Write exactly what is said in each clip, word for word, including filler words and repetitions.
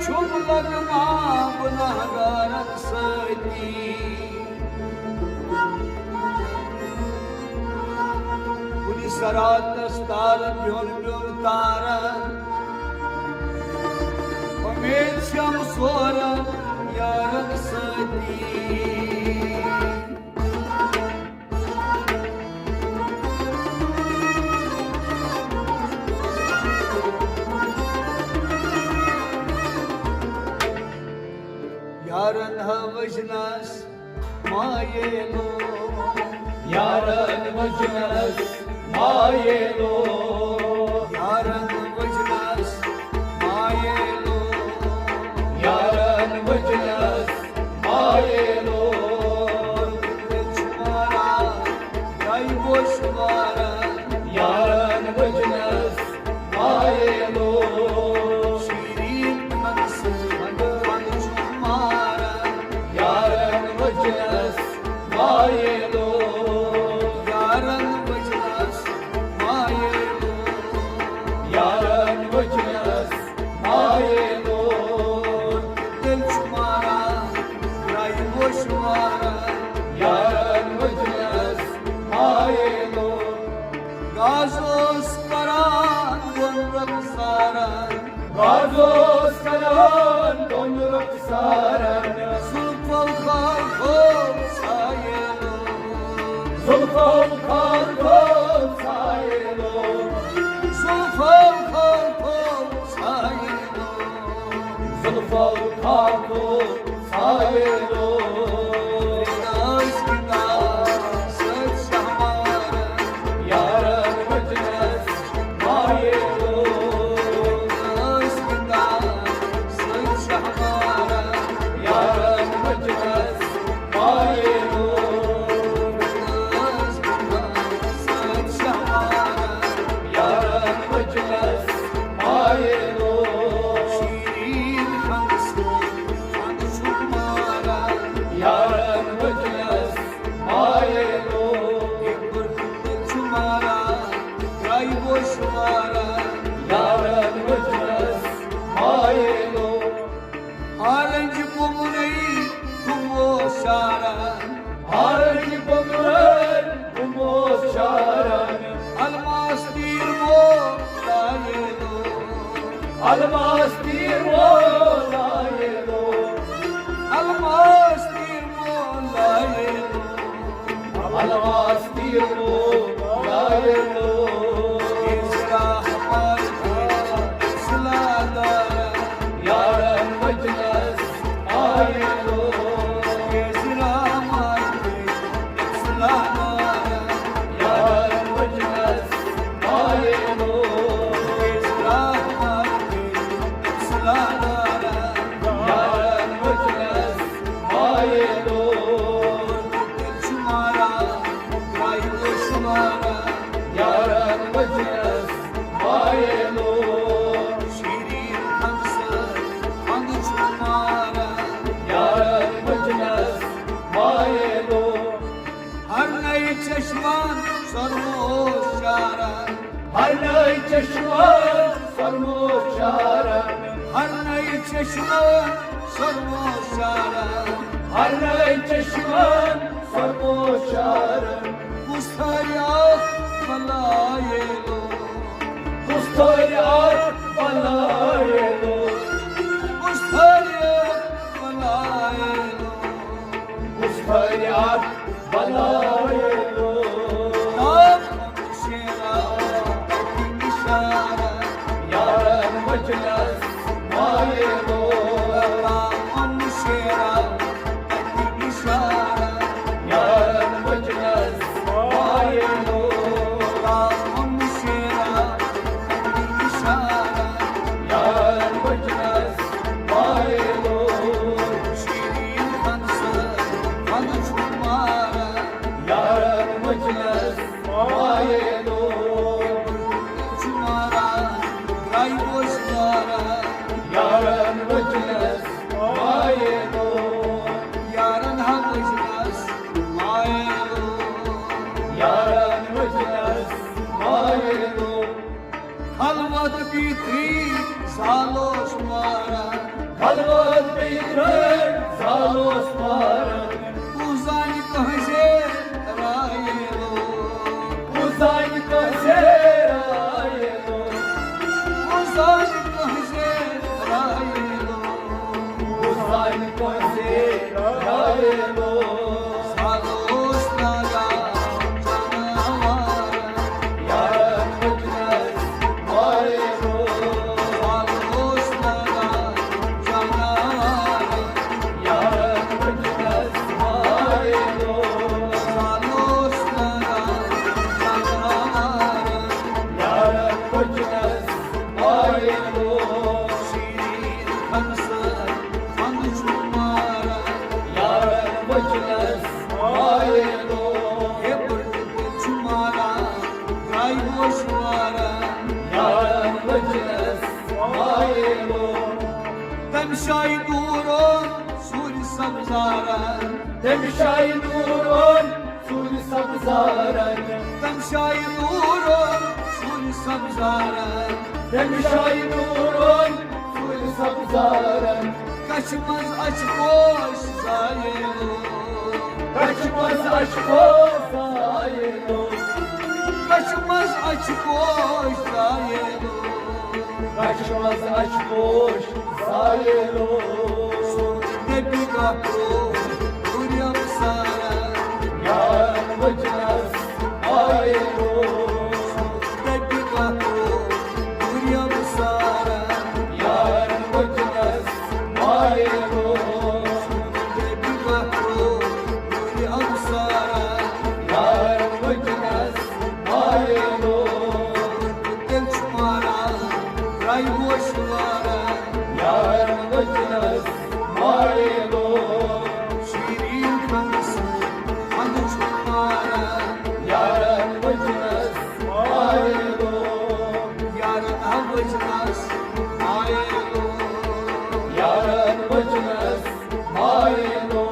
چھُم لگما گناہگارن سۭتی۔ کُنہِ صراطس تارٕ بیوٚن بیوٚن تارن، اُمید چھَم زورن یارن سۭتی۔ یارن ہا وٕچھنس مایلو، یارن وٕچھنس مایلو، یارن وٕچھنس مایلو، یارن وٕچھنس مایلو۔ دِل چھُ ماران، جاے بوش ماران، یارن وٕچھنس مایلو۔ شیرین منصور خان چھُ ماران، یارن وٕچھنس مایلو، یارن وٕچھنس مایلو، یارن وٕچھنس مایلو۔ دِل چھُ ماران، جاے بوش ماران، یارن وٕچھنس مایلو۔ گاز اوس کران دۄن رخسارن، گاز اوس کران دۄن رخسارن۔ زُلفو خاکو سایلو، زُلفو خاکو سایلو، زُلفو خاکو سایلو، زُلفو خاکو سایلو۔ ٲسۍ گِنٛدان سۭتۍ شہمارن، یارن وٕچھنس مایلو۔ ٲسۍ گِنٛدان سۭتۍ شہمارن، یارن وٕچھنس مایلو۔ ٲسۍ گِنٛدان سۭتۍ شہمارن، یارن وٕچھنس مایلو۔ شیرین خنٛدس منٛز خنٛد چھُ ماران، یارن وٕچھنس مایلو۔ یہِ بُرکہٕ چھُ ماران، جاے بوش ماران، یارن وٕچھنس مایلو۔ Orange بُمنٕے بُمو شارن، orange بُمنٕے بُمو شارن۔ الماس تیٖر مو لایلو، الماس تیٖر مو لایلو، الماس تیٖر مو لایلو، الماس تیٖر مو لایلو۔ اِصلاح پارکہِ اِصلاح دارن، یارن وٕچھنس مایلو۔ اِصلاح پارکہِ اِصلاح دارن، یارن وٕچھنس مایلو۔ اِصلاح پارکہِ اِصلاح دارن، یارن وٕچھنس مایلو۔ دِل چھُ ماران، جاے بوش ماران، یارن وٕچھنس مایلو۔ شیرین خنٛدس خنٛد چھُ ماران، یارن وٕچھنس مایلو۔ ہر نئے چشمن سرمو شارن، ہر نئے چشمن سرمو شارن، ہر نئے چشمن سرمو شارن، ہر نئے چشمن سرمو شارن۔ کُس تھارِ اکھ بلایلو، کُس تھارِ اکھ بلایلو، کُس تھارِ اکھ بلایلو، کُس تھارِ اکھ بلایلو۔ نام شیرا اشارہ، یارن وٕچھنس مایلو۔ نام شیرا اشارہ، یارن وٕچھنس مایلو۔ نام شیرا اشارہ، یارن وٕچھنس مایلو۔ شیرین خنٛدس خنٛد چھُ ماران، شاہی نورون سوٗرِ سبزارن۔ تٔمۍ شاہی نورون سوٗرِ سبزارن۔ تٔمۍ شاہی نورون سوٗرِ سبزارن۔ تٔمۍ شاہی نورون سوٗرِ سبزارن۔ کچھِ منٛز اچھِ پوش زایلو۔ کچھِ منٛز اچھِ پوش زایلو۔ کچھِ منٛز اچھِ پوش زایلو۔ کچھِ منٛز اچھِ پوش زایلو۔ دپہِ گۄپھو ہُرٮ۪م سارا۔ یارن وٕچھنس آیلو۔ دپہِ گۄپھو ہُرٮ۪م سارا۔ یارن وٕچھنس آیلو۔ دپہِ گۄپھو ہُرٮ۪م سارا۔ یارن وٕچھنس آیلو۔ تیٚلہِ چھُ ماران راے گوش واران۔ یارن وٕچھنس آیلو۔ شیرین خنٛدٕ سۭتۍ خنٛدٕ چھُ ماران۔ یارن وٕچھنس آیلو۔ یارن ہا وٕچھنس آیلو۔ یارن وٕچھنس آیلو۔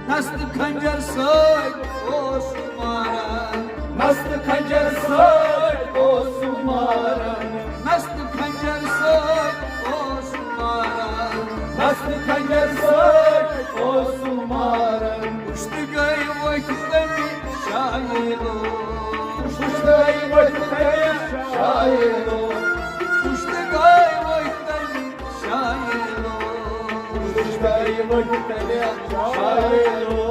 نستہٕ خنجر سۭتۍ اوس ماران۔ نستہٕ خنجر سۭتۍ اوس ماران۔ نستہٕ خنجر سۭتۍ اوس ماران۔ نستہٕ خنجر سۭتۍ اوس ماران۔ پُشتہٕ گٔے ؤتھۍ تٔمِس شاہیلو۔ پُشتہٕ گٔے ؤتھۍ تٔمِس شاہیلو۔ پُشتہٕ گٔے ؤتھۍ تٔمِس شاہیلو۔ پُشتہٕ گٔے ؤتھۍ تٔمِس شاہیلو۔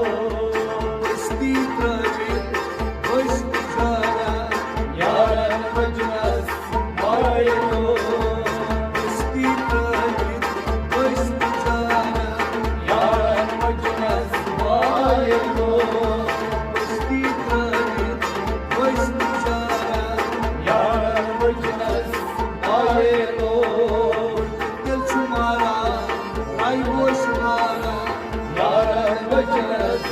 بستی ترٲوِتھ بستی جارا۔ یارن وٕچھنس آیلو۔ بستی ترٲوِتھ بستی جارا۔ یارن وٕچھنس آیلو۔ بستی ترٲوِتھ بستی جارا۔ یارن وٕچھنس آیلو۔ دِل چھُ ماران، راے گوش ماران۔ یارن وٕچھنس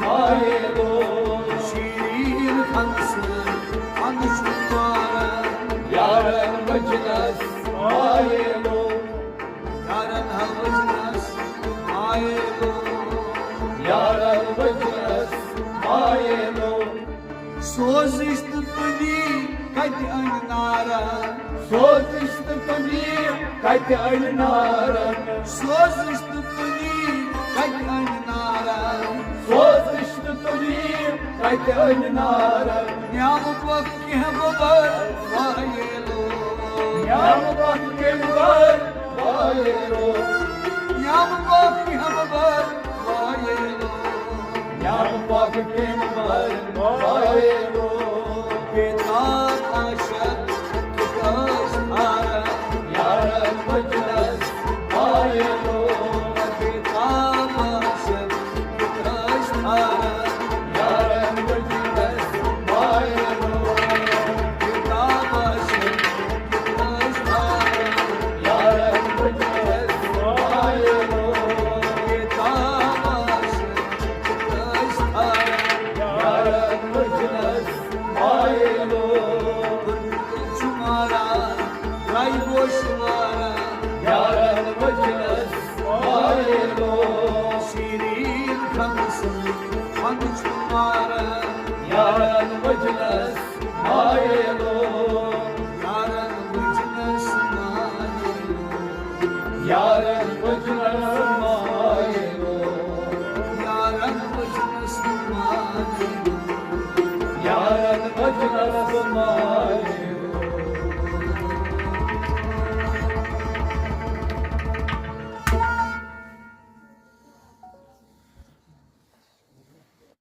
آیلو۔ شیرین خنٛدٕ سۭتۍ خنٛدٕ چھُ ماران۔ یارن وٕچھنس آیلو۔ یارن ہا وٕچھنس آیلو۔ یارن وٕچھنس آیلو۔ سوزش تہٕ تُلی کتہِ انہِ نارن؟ سوزش تہٕ تُلی کتہِ انہِ نارن؟ سوزش تہٕ تُلی کتہِ انہِ نارن؟ سوزش تہٕ تُلی کتہِ انہِ نارن؟ نیامہٕ وقت کینٛہہ بہٕ بر وایلو۔ نیامہٕ وقت کینٛہہ بہٕ بر وایلو۔ نیامہٕ وقت کینٛہہ بہٕ بر وایلو۔ نیامہٕ وقت کینٛہہ بہٕ بر وایلو۔ بیتاب عاشق کِتھ ٲسۍ ہاران۔ یارن وٕچھنس آیلو۔ بیتاب عاشق کِتھ ٲسۍ ہاران۔ یارن وٕچھنس آیلو۔ بیتاب عاشق کِتھ ٲسۍ ہاران۔ یارن وٕچھنس آیلو۔ بیتاب عاشق کِتھ ٲسۍ ہاران۔ یارن وٕچھنس آیلو۔ چھُ ماران، راے گوش واران۔ یارن وٕچھنس آیلو۔ شیرین خنٛدٕ سۭتۍ خنٛدٕ چھُ ماران۔ یارن وٕچھنس آیلو۔ یارن وٕچھنس آیلو۔ یارن وٕچھنس آیلو۔ یارن وٕچھنس آیلو۔ یارن وٕچھنس آیلو۔